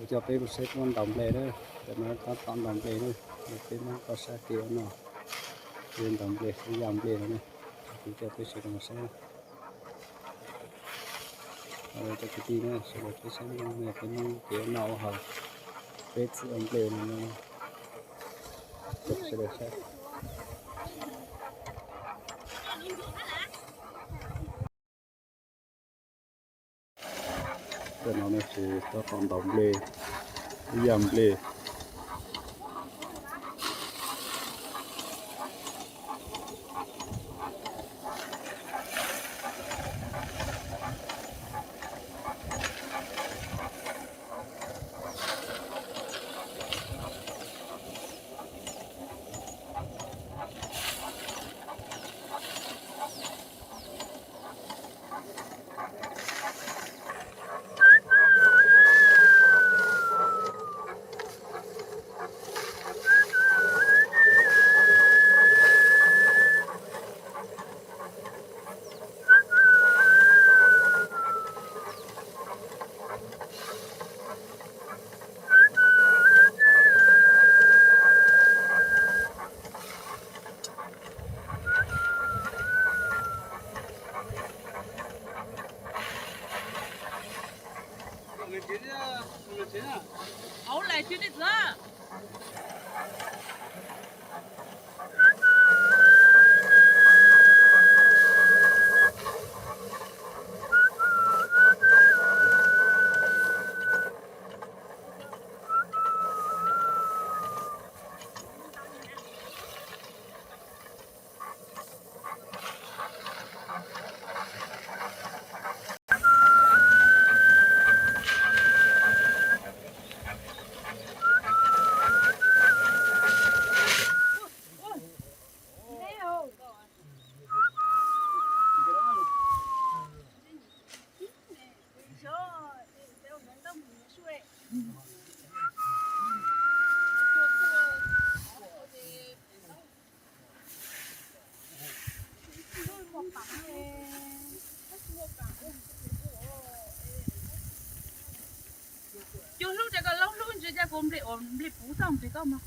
Coj peb mus saib puab ntaus nplej na, cov no tab tom ntaus nplej na, peb muab koj saib kev no, peb ntaus nplej, yaj nplej no na, kuv coj peb sawv daws saib. Cov kwv tij na, sawv daws peb saib, peb muab kev noj ua haus, peb txwv nplej no na, sawv daws saib. Tej no ne ces tab tom ntaus nplej, yaj nplej. Cua hlub rau koj, laub hlub ntsia cas kuv nplej, ua nplej puv txoj nplej koj mog.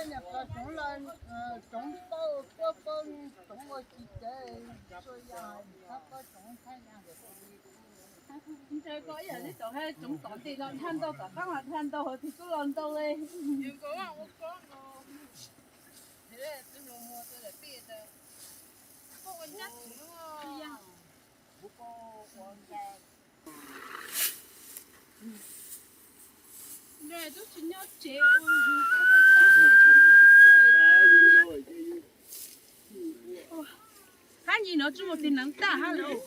Niam pog tsoov los, tsoov pauj, pauj, tsoov ua tsis tsev, tsuas yog niam pog tsoov thaj yam. Ntshe koj ib yam li tau hais tsoov tom ntej los dhia ntau, tom qab los dhia ntau, hos tig kuj los ntau li. Hab nyim no tsi muaj tig neev tag hab lawm.